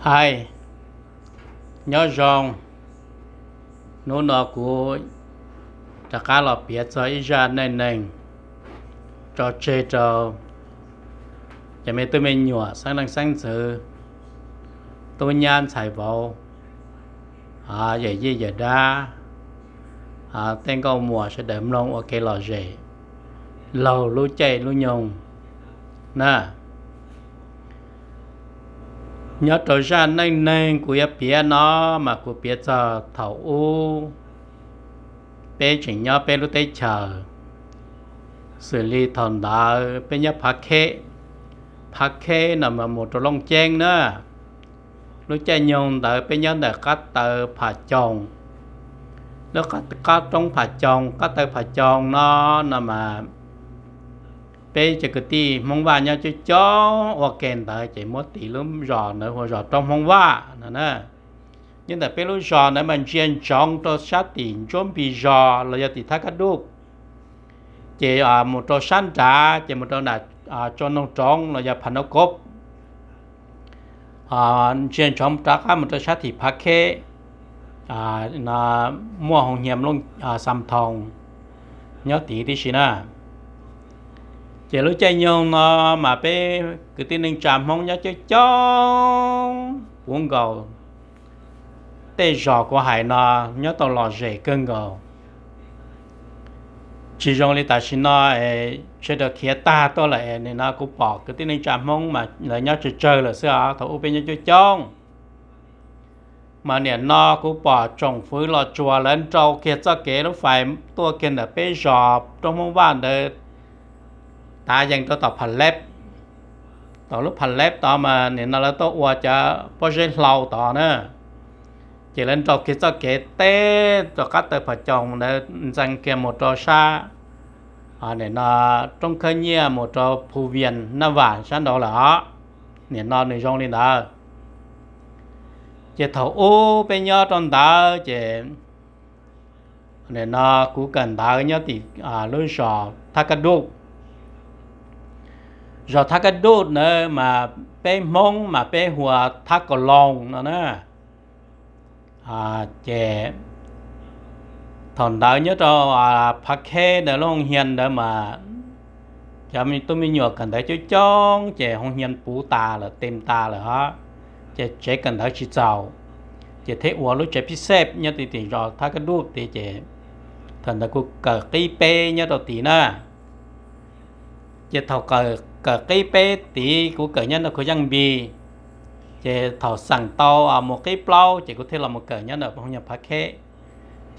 Hais, nyob zoo. Hnub no kuv rov qab los piav txog ib zaj neej neeg tso tseg rau cov me tub me nyuam, xeeb leej xeeb ntxwv, tub nyab ntxhais vauv, yawm yij yawm dab, tej nkauj muam sawv daws mloog ua kev lom zem laug lub caij lub nyoog na. Nyob rau zaj neej neeg kuv yuav piav no mas kuv piav txog thaum ub peb tseem nyob peb lub teb chaws, xws li thaum ntawd peb nyob Phav Kheb, Phav Kheb no mas mus rau Looj Ceeb na. Lub caij nyoog ntawd peb nyob ntawm qab taw Pham Coos. Lub qab roob Pham Coos, qab taw Pham Coos no, no mas peb cov kwv tij Hmoob Vaj nyob coob coob ua ke ntawd ces muab tis lub zos ntawd hu ua zos Roob Hmoob Vaj no na. Nyob ntawm peb lub zos ntawd mas ntsia ntsoov rau sab tim Ntsuab Npis zos los yog tim Thab Kab Duj, ces mus rau sab nrad ces mus rau nram Tsua Noog Roov los yog Pham Nab Kob, ntsia ntsoov rov qab mus rau sab tim Phav Kheb, muaj hoo hias Looj Xam Thoos nyob tid tib si na. Ces lub caij nyoog no mas peb kwv tij neej tsa Hmoob nyob coob coob puv nkaus tej zos kuv hais no, nyob tau lom zem kawg nkaus. Tsis zoo li tam sim no es sawv daws khiav tag tuaj lawm es nim no kuv pom kwv tij neej tsa Hmoob mas lawv nyob tsawg tsawg lawm xwb os. Thaum ub peb nyob coob coob, mas nim no kuv pom tsoom fwv Los Tsuas lawv nrau kiag txoj kev lub fais tuaj kiag ntawm peb zos Roob Hmoob Vaj ntawd tav yees rau tom Pham Leb. Tom lub Pham Leb tod mas nim no lawv tuaj ua cov pob zeb hlau tod na. Ces lawv nrau kiag txoj kev teb rau qab taw Pham Coos ntawd ntxees kiag mus rau sab, nim no roob khawb nyiaj mus rau Phu Vias Naj Vam sab nraud lawm os. Nim no nws zoo li ntawd. Ces thaum ub peb nyob rau ntawd ces nim no kuv kawm ntawv nyob tim lub zos Thab Kab Duj. Zos Thab Kab Duj ntawd mas peb Hmoob mas peb hu ua Thab Kaus Loos no na. Ces thaum ntawd nyob rau Phav Kheb ntawd lub hoo hias ntawd mas cov tub me nyuam kawm ntawv coob coob ces hoo hias puv tas lawm, tes tas lawm os. Ces tsev kawm ntawv tsis txaus, ces thiaj ua lub tsev phij xej nyob tim tim zos Thab Kab Duj tid ces thaum ntawd kuv kawm qib peb nyob rau tid na. Ces thaum kawm qib peb tid kuv kawm nyob Naj Khu Yeej Npis, ces thaum xeem tau mus qib plaub ces kuv thiaj los mus kawm nyob ntawm hoo hias Phav Kheb,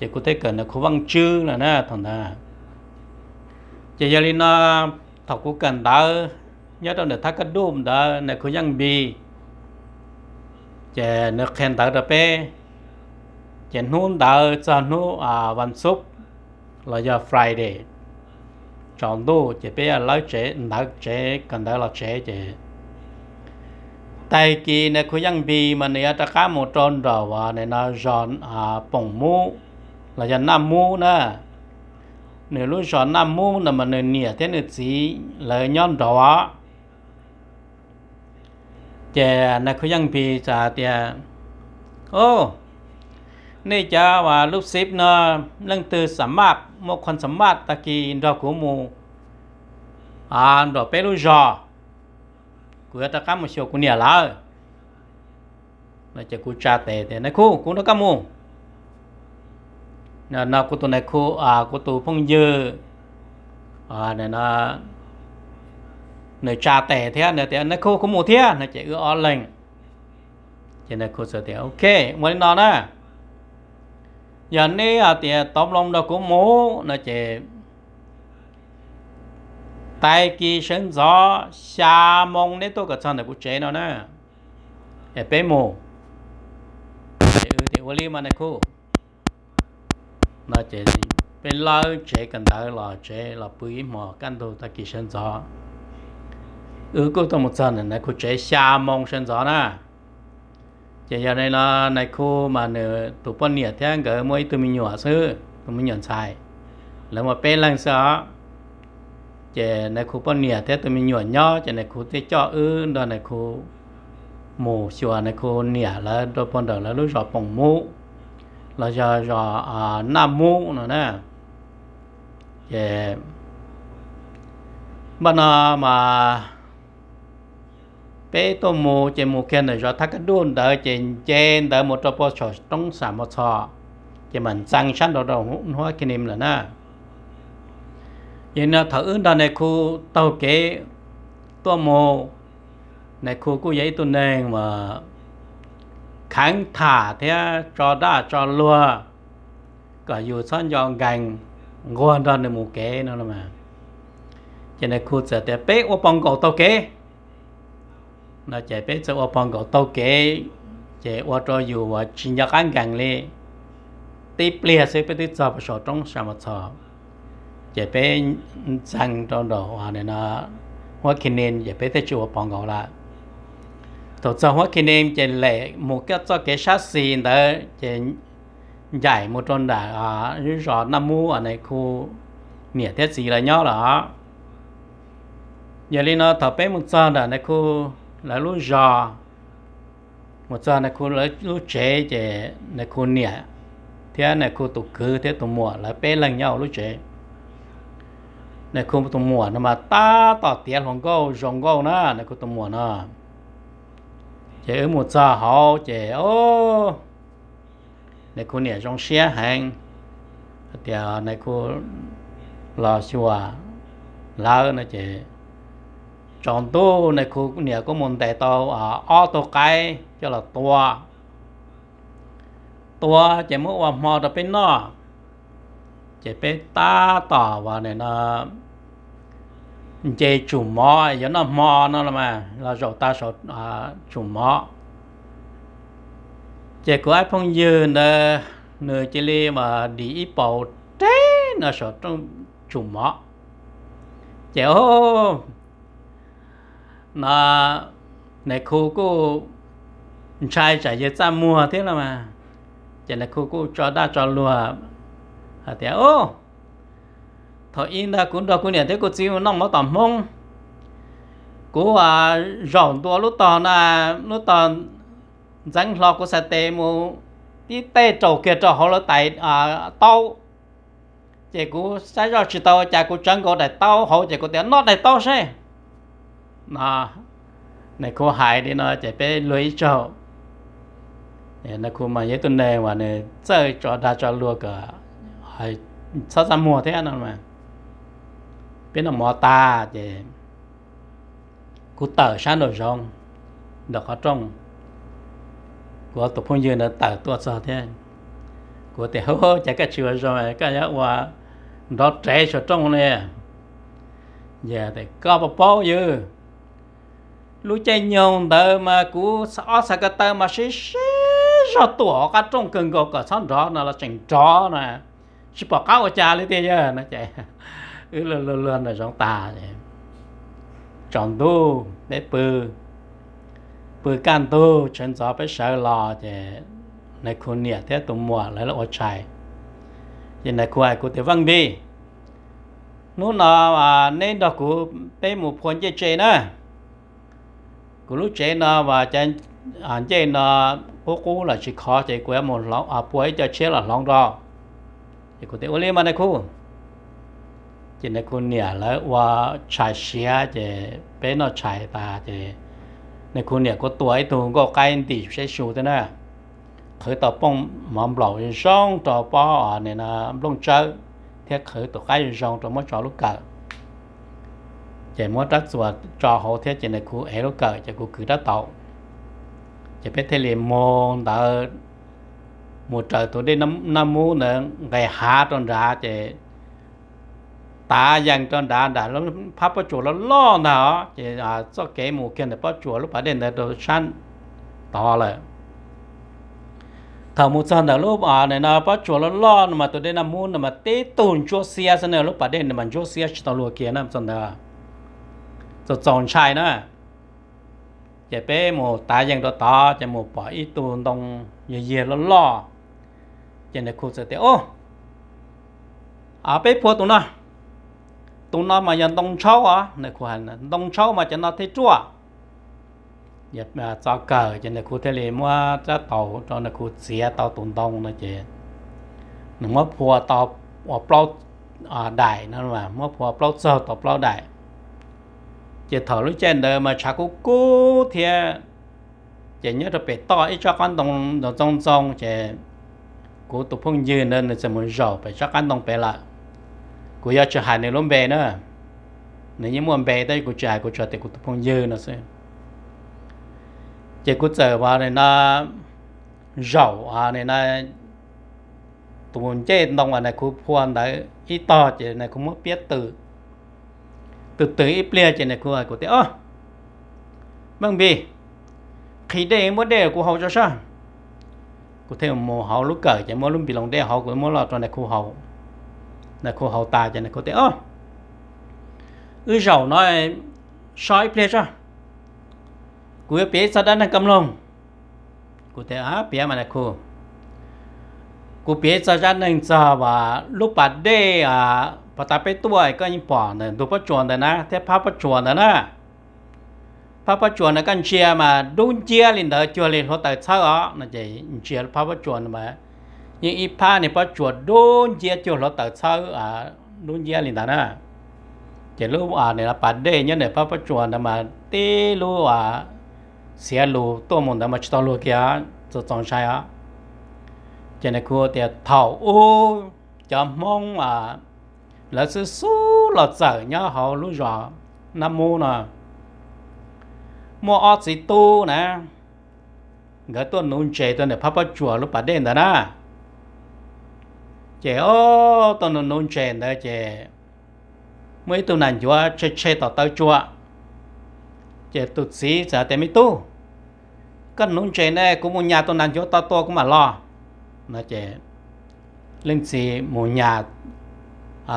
ces kuv thiaj kawm Naj Khu Vaj Tswb lawm na thaum ntawd. Ces yog li no, thaum kuv kawm ntawv nyob rau ntawm Thab Kab Duj ntawd Naj Khu Yeej Npis, ces nws qhia ntawv rau peb, ces hnub ntawd txog hnub vas xuv los yog Friday tsaus ntuj ces peb lawb tsev ntawv, tsev kawm ntawv los tsev ces tag kis Naj Khu Yeej Npis mas nws yuav rov qab mus rau nraum uas nim no zos Poom Mub los yog Naj Mub na. Nws lub zos Naj Mub no mas nws niam thiab nws txiv lawv nyob nraud os. Ces Naj Khu Yeej Npis txawm hais tias, O, nej cov uas lub xib no, leej twg xam maj, muaj khuam xam maj tag kis nrog kuv mus nram peb lub zos, kuv yuav rov qab mus xyuas kuv niam lawm. Ces kuv tsa tes tias, Naj Khu, kuv nrog koj mus. No kuv tus Naj Khu, kuv tus phooj ywg, nws tsa tes thiab nws tias, Naj Khu, kuv mus thiab no ces wb ob leeg. Ces Naj Khu txawm tias, Ok, ua li no na, yog neb hais tias tau mloog nrog kuv mus no ces tag kis sawv ntxov xya moo neb tuaj kom txog ntawm kuv tsev no na, es peb mus. Ces wb tias, Ua li mas Naj Khu. No ces peb lawb tsev kawm ntawv los tsev los pw ib hmos kaj ntug, tag kis sawv ntxov wb kuj tuaj mus txog ntawm Naj Khu tsev xya moo sawv ntxov na. Ces yog li no, Naj Khu mas nws tus poj niam thiab nkawd muaj ib tug me nyuam xwb, tus me nyuam ntxhais, lawv muaj peb leeg xwb os. Ces Naj Khu poj niam thiab tus me nyuam nyob ces Naj Khu thiaj coj wb nrog Naj Khu mus xyuas nais khu niam lawv rau puag nram lawv lub zos Poom Mub los yog zos Naj Mub no na. Ces npaj no mas peb tuaj mus ces mus kiag ntawm zos Thab Kab Duj ntawd ces nce ntawd mus rau puag saum roob Xam Mos Txhos, ces mam ntxeev sab nraud rau Huab Khi Nim lawm na. Yog li no thaum wb nrog nais khu taug kev tuaj mus, nais khu kuj yog ib tug neeg uas kheev tham thiab tso dag tso luag kom yus txhob nco nkees, nquag nrog nws mus kev no. Ces nais khu txawm tias peb ua pog nkaus taug kev no, ces peb txawm ua pog nkaus taug kev, ces ua rau yus uas tsis nco qab nkees li. Tib pliag xwb peb twb txog puag saum roob Xam Mos Txhos, ces peb ntxeev rau nram Huab Khi Nim ces peb thiaj tsis ua pog nkaus lawm. Thaum txog Huab Khi Nim ces lem mus kiag txoj kev sab xis ntawd ces ncaim mus rau nram lub zos Naj Mub uas nais khu niam thiab txiv lawv nyob lawm. Yog li no thaum peb mus txog nram nais khu lawv lub zos, mus txog nais khu lawv lub tsev ces nais khu niam thiab nais khu tus kwv thiab tus muam lawv peb leeg nyob hauv lub tsev. Nais khu tus muam no mas tab tom tiav hluas nkauj zoo nkauj na, nais khu tus muam no. Ces wb mus txog hauv ces, o, nais khu niam zoo siab heev, hais tias nais khu los xyuas lawv no ces tsaus ntuj nais khu niam kuj mus ntes tau ob tug qaib coj los tua. Tua ces muab ua hmo rau peb noj. Ces peb tab tom uas no nce tsum mov, yuav noj hmo no los mas los zaum tag saum tsum mov. Ces kuv ob phooj ywg ntawd nws cia li mas dim ib paus reg no saum tsum mov. Ces no nais khu kuj ntshai tsam yawg txaj muag thiab no mas, ces nais khu kuj tso dag tso luag hais tias, o, thaum ub ntag kuv nrog kuv niam thiab kuv txiv mus noj mov tom Hmoob, kuv zaum ntua lub tog na, lub tog ntxeev hlo kuv xa tes mus tib teg raus kiag rau hauv lawv tais taub, ces kuv saib zoj tsis tau cas kuv tsawv nkaus daim taub hauv ces kuv tias noj daim taub seb. No nais khu hais li no ces peb luag ib tsaug. Nais khu mas yog ib tug neeg uas nws txawj tso dag tso luag kom txhob txaj muag thiab no. Peb noj mov tas ces kuv tawm sab nraum zoov, nraum qhov rooj, kuv tus phooj ywg ntawd tawm tuaj txog thiab. Kuv tias, hu, cas koj tsis ua zoo, koj yuav ua nrov rev saum rooj li? Yawg tias, koj puas paub yawg, lub caij nyoog ntawd mas kuv ob txhais ko taw mas sib sib zog tuam hauv qab rooj kawg nkaus kom txhob nrov no los tseem nrov na, tsis pom qab ua cas li tiag yawg no ces wb luag luag nraum zoov tas. Tsaus ntuj peb pw, pw kaj ntug tshav ntxov peb sawv los ces nais khu niam thiab tus muam lawv ua tshais. Ces nais khu hais kuv tias, Vaj Npis, hnub no neb nrog kuv peb mus phua ncej tsev na. Kuv lub tsev no as, ncej no qub qub los tsis khov ces kuv yuav mus pua ib co tshiab los hloov rau. Ces kuv tias, Ua li mas nais khu. Ces nais khu niam lawv ua tshais siav ces peb noj tshais tas ces nais khu niam kuj tua ib tug nkauj qaib ntim seb su thiab na, qhwv tau pob mov nplaum zoo rau pob nplooj tsawb thiab qhwv tus qaib zoo rau muab tso lub kawm. Ces muab rab txuas tso hauv thiab ces nais khu ev lub kawm ces kuv kwv rab taus. Ces peb thiaj li mus ntawd, mus raws tus dej Naj Mub ntawd nqes hav rau nrad ces tav yees rau nrad nram phab pob tsuas loj loj ntag os. Ces txoj kev mus kiag ntawm pob tsuas lub pas dej ntawd rau sab tod lawm. Thaum mus txog ntawm lub no pob tsuas loj loj no mas tus dej Naj Mub no mas tib tug ntsuab xiab xwb na, lub pas dej no mas ntsuab xiab tsis tau luag kiag na txog ntawd, txaus txaus ntshai na. Ces peb mus tav yees rau tod ces mus pom ib tug ntoo yag yag loj loj. Ces nais khu txawm tias, Au, peb phua tus no, tus no mas yog ntoo ntshauv os. Nais khu hais, Ntoo ntshauv mas cov no thiaj ruaj. txo kawg ces nws kuv thiaj li muab rab taus rau nws kuv txiav tau tus ntoo no ces nws muab phua tau ua plaub daim no, muab phua plaub txaug tau plaub daim. Ces thaum lub caij ntawd mas tshav kub kub thiab, ces nyob rau pem toj ib tsob qab ntoo ntxoov ntxoo ces kuv tus phooj ywg ntawd nws txawm mus zaum pem tsob qab ntoo pem lawm. Kuv yuav tsis hais nws lub npe na, nws yeej muaj npe tab sis kuv tsis hais, kuv tsuas tias kuv tus phooj ywg no xwb. Ces kuv txawm ua no zaum no tus ncej ntoo uas nws kuv phua ntawd ib tog ces nws kuv muab piab twm, twm twm ib pliag ces nws kuv, kuv tias, Ob, Meej Npis, qhia dej, muab dej kuv haus tso saib. Kuv thiaj mus hauv lub kawm ces muab lub npis loos dej hauv kuv muab los rau nws kuv haus. Nws kuv haus tas ces nws kuv tias, Ob, wb zaum no so ib pliag tso, kuv yuav piav ib txog dab neeg koj mloog. Kuv tias, Piav mas nws kuv. Kuv piav ib txog dab neeg txog lub pas dej pas tas peb tuaj koj yeej pom ntawm ntug pob tsuas ntawd na thiab phab pob tsuas ntawd na. Phab pob tsuas ntawd koj ntsia mas dub nciab li ntawd cuag li hluav taws txhawb os no ces ntsia phab pob tsuas ntawd mas yeej ib phab niag pob tsuas dub nciab cuag hluav taws txhawb, dub nciab li ntawd na. Ces lub pas dej nyob ntawm phab pob tsuas ntawd mas tib lub xiav lus tuaj mus ntawd mas tsis tau luag kiag, txaus txaus ntshai os. Ces nws kuv tias thaum ub cov Hmoob lawv xub xub los txawm nyob hauv lub zos Nab Mub no, muaj ob txiv tub na, nkawd tuaj nuv ntses rau ntawm phab pob tsuas lub pas dej ntawd na. Ces ob tug nuv nuv ntses ntawd ces muaj ib tug nas ncuav tshe tshe tom taw tsua. Ces tus txiv txawm tias, Me tub, koj nuv ntses ne, kuv mus nyas tus nas ncuav tod tua kuv mam los no ces leej txiv mus nyas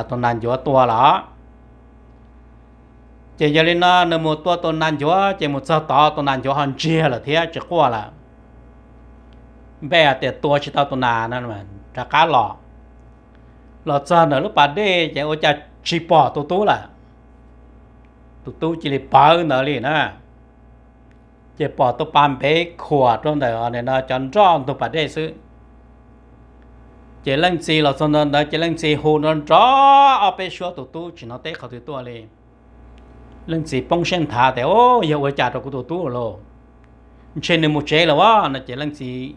tus nas ncuav tua lawm. Ces yog li no nws mus tua tus nas ncuav ces mus txog tod tus nas ncuav ho ntsiag lawm thiab tsis quaj lawm. Npe hais tias tua tsis tau tus nas no, rov qab los. Los txog ntawm lub pas dej ces ua cas tsis pom tus tub lawm. Tus tub cia li pawv ntawd li na. Ces pom tus pas npev khuam rau ntawm no cov nroj ntug pas dej xwb. Ces leej txiv los txog ntawd ces leej txiv hu nrov nrov ob peb suab tus tub tsis hnov teb qhov twg tuaj li. Leej txiv poob siab nthav tias, Yog ua cas rau kuv tus tub lauj? Ntshe nws mus tsev lawm as no ces leej txiv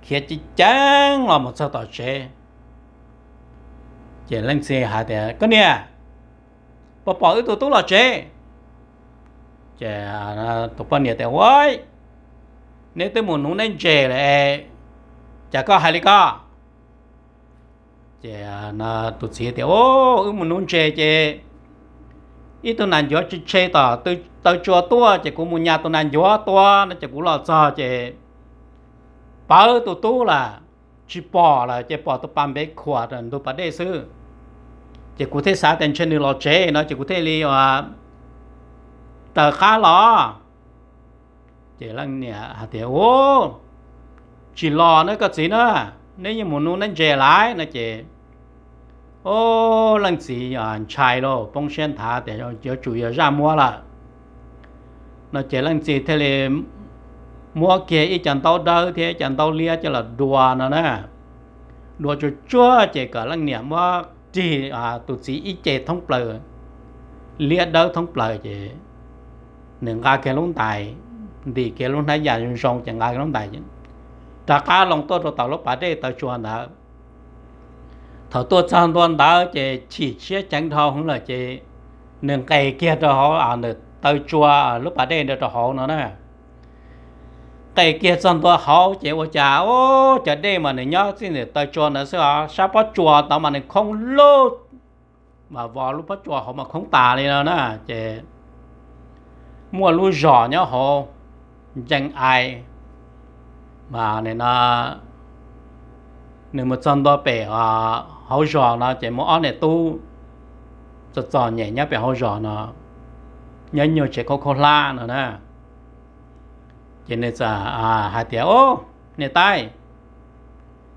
khiav ceev ceev los mus txog tom tsev. Ces leej txiv hais tias, Koj niam, puas pom wb tus tub los tsev? Ces tus poj niam tias, Ua, neb twb mus nuv neb ntses lawm es cas koj hais li ko? Ces tus txiv tias, Wb mus nuv ntses ces ib tug nas ncuav tshe tshe tom taw tsua tuaj ces kuv mus nyas tus nas ncuav tua no ces kuv los txog ces pawv tus tub lawm, tsis pom lawm ces pom tus pas npev khuam ntug pas dej xwb. Ces kuv thiaj xav tias ntshe nws los tsev no ces kuv thiaj li raws qab los. Ces leej niam hais tias, Ua, tsis los na koj txiv na, neb yeej mus nuv neb ntses lawm no ces, o, leej txiv ntshai lauj, poob siab nthav tias yuav tsum yog zaj muab lawm no ces leej txiv thiaj li muab kiag ib co ntaub dawb thiab ib co ntaub liab coj los dua no na. Dua tsuag tsuag ces kom leej niam muab rig tus txiv ib ce thoob plaws, liab dawb thoob plaws ces nws nqa kiag lub ntais, ntim kiag lub hnab yam zoo zoo ces nqa kiag lub ntais rov qab loo tuaj rau tom lub pas dej taw tsua ntawd. Thaum tuaj txog ntua ntawd ces chim siab ceev dhau hwv lawm ces nws nqes kiag rau hauv ntawm taw tsua, lub pas dej nrog rau hauv no na. Nqes kiag txog ntua hauv ces ua cas, o, cov dej mas nws nyob txij ntawm taw tsua ntawd xwb os, sab pob tsuas ntawd mas nws khoob lug, mas vov lub pob tsuas hauv mas khoob tas li no na. Ces muaj lub zos nyob hauv, ncees ai, mas no nws mus txog ntua pem hauv zos no ces muaj ob niam tub txom txom nyem nyob pem hauv zos no, nyob nyuag tsev khaub khaub hlab no na. Ces nws txawm hais tias, O, niam tais,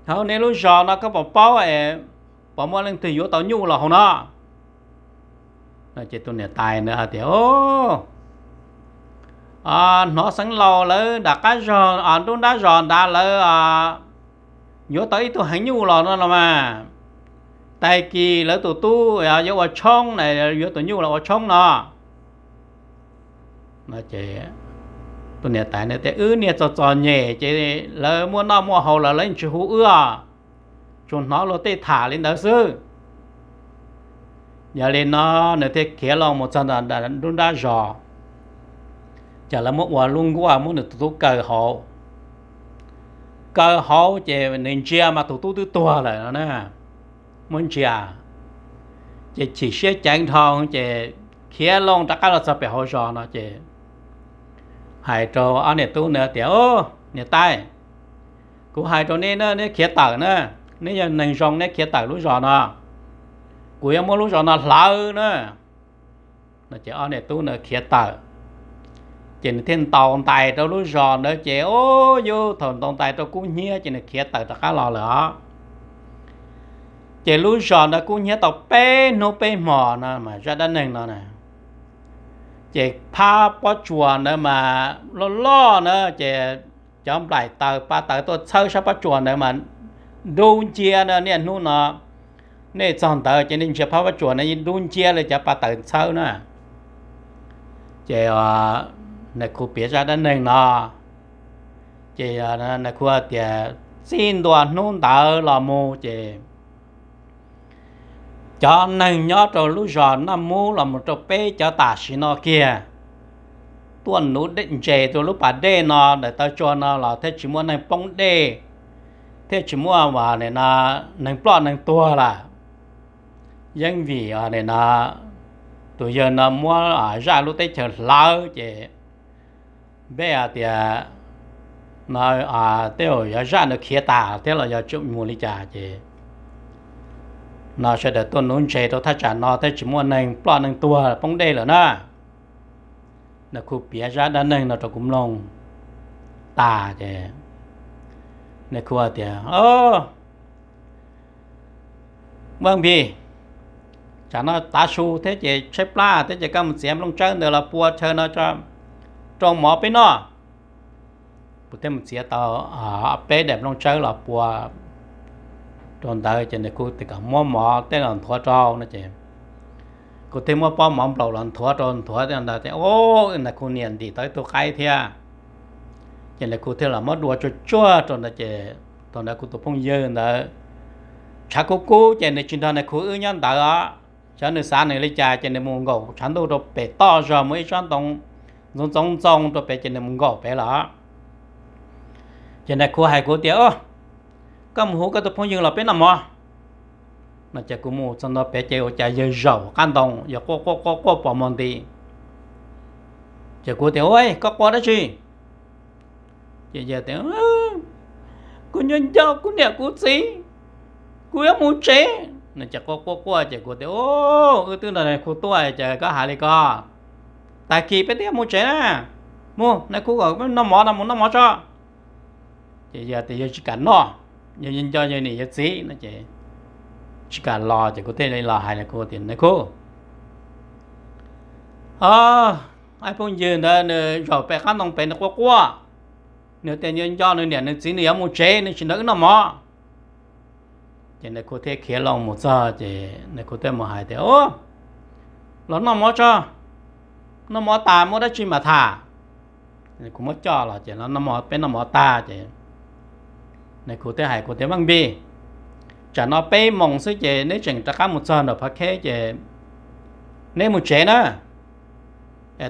hauv nej lub zos no koj puas paub es puas muaj leej twg yuav tau nyuj los hauv no? Ces tus niam tais ntawd hais tias, O, hnov xeev laus lawv nram qab zog, nruab nrab zos nrad lawv yuav tau ib tug heev nyuj los no los mas, tag kis lawv tus tub yuav ua tshoob na, yuav tus nyuj los ua tshoob no. Tus niam tais tias, Wb niag txom txom nyem ces lawv muaj noj muaj haus los lawv yeej tsis hu wb os, tsuas hnov luag tej tham li ntawd xwb. Yog li no nws thiaj khiav loo mus txog nram nruab nrab zos, ces lawv muab ua lub nkuaj muab nws tus tub kaw hauv. Kaw hauv ces nws ntsia mas tus tub twb tuag lawm no na, muab ntsia, ces chim siab ceev dhau ces khiav loo rov qab los txog pem hauv zos no ces hais rau ob niam tub na tias, Niam tais, kuv hais rau neb na, neb khiav tawm na, neb yog neeg zoo neb khiav tawm lub zos no, kuv yuav muab lub zos no hlawv na. No ces ob niam tub na khiav tawm, ces nws thiaj ntaus ntais rau lub zos ntawd ces, o, yus thaum ntaus ntais rau kub hnyiab ces nws khiav tawm rov qab los lawm os. Ces lub zos ntawd kub hnyiab tau peb hnub peb hmos no mas zaj dab neeg no na, ces phab pob tsuas ntawd mas loj loj na, ces cov nplaim taws pa taws tuaj txhawb sab pob tsuas ntawd mas dub nciab na. Niaj hnub no nej txog ntawd ces nej ntsia phab pob tsuas na dub nciab li cov pa taws txhawb na. Ces nais khu piav zaj dab neeg no, ces nais khu tias txij ntua hnub ntawd los mus ces cov neeg nyob rau lub zos Naj Mub los mus rau peb cov tam sim no kiag tuaj nuv ntses rau lub pas dej no ntawm taw tsua no los thiaj tsis muaj neeg poob dej, thiaj tsis muaj neeg ploj neeg tuag lawm. Yeej vim no tus yawg no muab zaj lub teb chaws hlawv ces npeb hais tias no tej zaum yog zaj no khiav tas thiab los yog tseem mus li cas ces no sawv daws tuaj nuv ntses rau thaj tsam no thiaj tsis muaj neeg ploj neeg tuag poob dej lawm na. Nais khu piav zaj dab neeg no rau kuv mloog tas ces nais khu tias, Vaj Npis, tsam no tav su thiab ces tshaib plab thiab ces koj mus txiav nplooj tsawb ntawd los pua chaw no rau mov peb noj. Kuv thiaj mus txiav tau peb daim nplooj tsawb los pua rau ntawd ces nais khu tias kom muab mov tej los nthuav rau no ces kuv thiaj muab pob mov nplaum los nthuav rau, nthuav tej ntawd ces, o, nais khu niam ntim tau ib tug qaib thiab. Ces nais khu thiaj los muab dua tsuag tsuag rau ntawd ces thaum ntawd kuv tus phooj ywg ntawd tshav kub kub ces nws tsis nrog nais khu wb nyob ntawd os. Xyov nws xav nws li cas ces nws mus nkaum tshav ntuj rau pem toj zog muaj ib tsob ntoo ntxoov ntxoov ntxoo rau pem ces nws mus nkaum pem lawm. Ces nais khu hais kuv tias, Koj mus hu koj tus phooj ywg los peb noj mov. No ces kuv mus txog ntua pem ces ua cas yawg zaum qab ntoo, yawg quaj quaj quaj quaj pos muag nti. Ces kuv tias, Ua, koj quaj dab tsi? Ces yawg tias, Kuv nco nco kuv niam kuv txiv, kuv yuav mus tsev. No ces quaj quaj quaj ces kuv tias, Wb twb nrog nais khu tuaj ces koj hais li ko, tag kis peb twb yuav mus tsev na. Mus, nais khu kom peb noj mov no, mus noj mov tso. Ces yawg tias yawg tsis kam noj, yawg nco yawg niam yawg txiv no ces tsis kam los ces kuv thiaj li los hais nais khu tias, Nais khu, o, ib phooj ywg ntawd nws zaum pem qab ntoo pem nws quaj quaj, nws tias nws nco nws niam nws txiv nws yuav mus tsev nws tsis nrog wb noj mov. Ces nais khu thiaj khiav loo mus txog ces nais khu thiaj mus hais tias, Los noj mov tso, noj mov tas muaj dab tsi mam tham. Nais khu muab coj los ces peb noj mov tag ces nais khu thiaj hais kuv tias, Vaj Npis, tsam no peb moos xwb ces neb tseem rov qab mus txog nram Phav Kheb ces neb mus tsev na,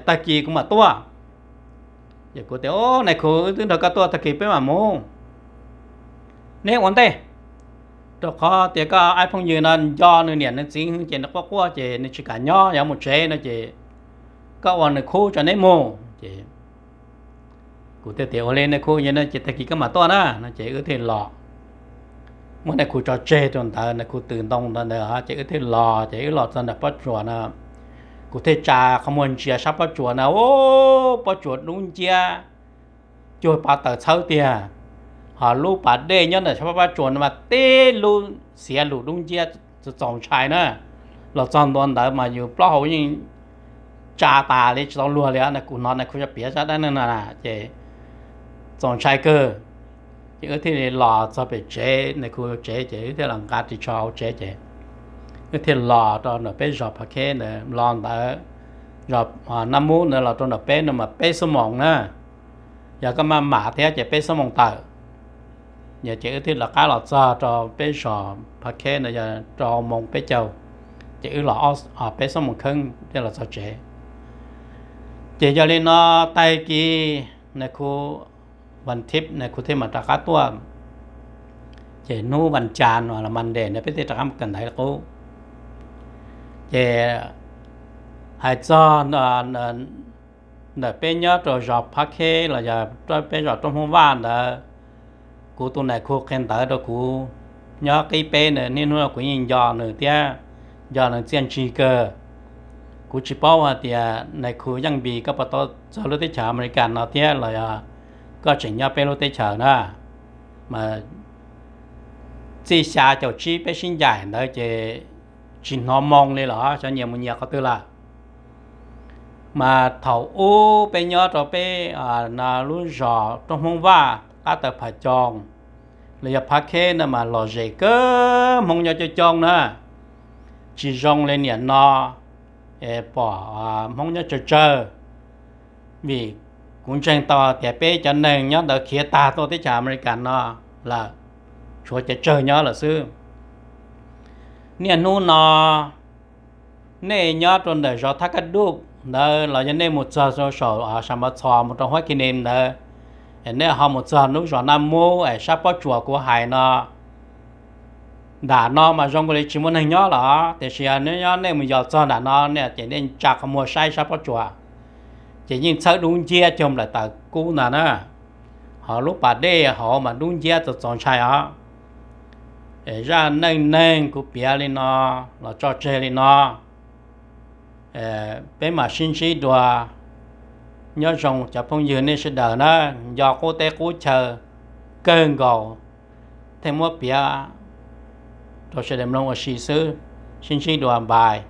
tag kis kuv mam tuaj. Ces kuv tias, Nais khu, wb twb nrog koj tuaj, tag kis peb mam mus. Neb ua ntej, rau qhov tias koj ib phooj ywg no nco nws niam nws txiv ces nws quaj quaj ces nws tsis kam nyob, yuav mus tsev no ces koj ua nws khub tso neb mus. Ces kuv thiaj tias, Ua li nais khu, yog no ces tag kis koj mam tuaj na no ces wb thiaj los. Muab nais khu tso tseg rau ntawd, nais khu tws ntoo ntawd ntawd ces wb thiaj los, ces wb los txog nram pob tsuas no, kuv thiaj tsa qhov muag ntsia sab pob tsuas na, o, pob tsuas dub nciab cuag pa taws txhawb tiag, ho lub pas dej nyob ntawm sab pob tsuas no mas tib lub xiav lus dub nciab txaus ntshai na. Los txog ntua ntawd mas yus plaub hau yeej tsa tas li tsis tau luag li no, kuv hnov nais khu tso piav zaj dab neeg no na ces txaus ntshai kawg. Ces wb thiaj li los txog pem tsev, nais khu tsev, ces wb thiaj los nqa ris tsho hauv tsev ces wb thiaj los rau nram peb zos Phav Kheb ntawd. Los ntawd, zos Naj Mub ntawd los rau nram peb no mas peb xuab moos na. Yog koj maj mam thiab ces peb xuab moos tawm. Yog ces wb thiaj rov qab los txog rau peb zos Phav Kheb no yog rau moos peb caug, ces wb los peb xuab moos kheeb thiaj los txog tsev. Ces yog li no, tag kis nais khu, vas thib nais khu thiaj mam rov qab tuaj. Ces hnub vas cas no los Monday no peb thiaj rov qab mus kawm ntawv li qub. Ces hais txog ntawm peb nyob rau zos Phav Kheb los yog peb zos Roob Hmoob Vaj ntawd, kuv tus nais khu qhia ntawv rau kuv nyob qib peb na, niaj hnub no kuv yeej nco nws thiab, nco nws txiaj ntsig kawg. Kuv tsis paub hais tias nais khu Yeej Npis koj puas tau txog lub teb chaws Amelikas no thiab los yog koj tseem nyob peb lub teb chaws na, mas txij xya caum tsib peb sib ncaim ntawd ces tsis hnov moo li los xyov nyias mus nyias qhov twg lawm. Mas thaum ub peb nyob rau peb lub zos Roob Hmoob Vaj qab taw Phav Coo los yog Phav Kheb no mas lom zem kawg, Hmoob nyob coob coob na, tsis zoo li niaj no pom Hmoob nyob tsawg tsawg. Vim kuv ntseeg tau tias peb cov neeg nyob ntawd khiav tag tuaj teb chaws Amelikas no lawm, tshuav cov tsawg nyob lawm xwb. Niaj hnub no nej nyob rau ntawm zos Thab Kaj Duj ntawd los yog nej mus txog saum Sam Npov Txhos mus rau Huab Khi Nim ntawd, nej ho mus txog lub zos Naj Mub es sab pob tsuas kuv hais no, nram no mas zoo li tsis muaj neeg nyob lawm, tiam sis nyob nej mus yos txog nram no ces nej tsa qhov muag saib sab pob tsuas, ces yeej txhawb dub nciab cuag nplaim taws kub ntag na. Hos lub pas dej hauv mas dub nciab txaus txaus ntshai os. Zaj neej neeg kuv piav li no los tso tseg li no, peb mam sib ntsib dua. Nyob zoo cov phooj ywg nej sawv daws na, nco qub teb qub chaw kawg nkaus, thiaj muab piav rau sawv daws mloog ua si xwb. Sib ntsib dua, bye.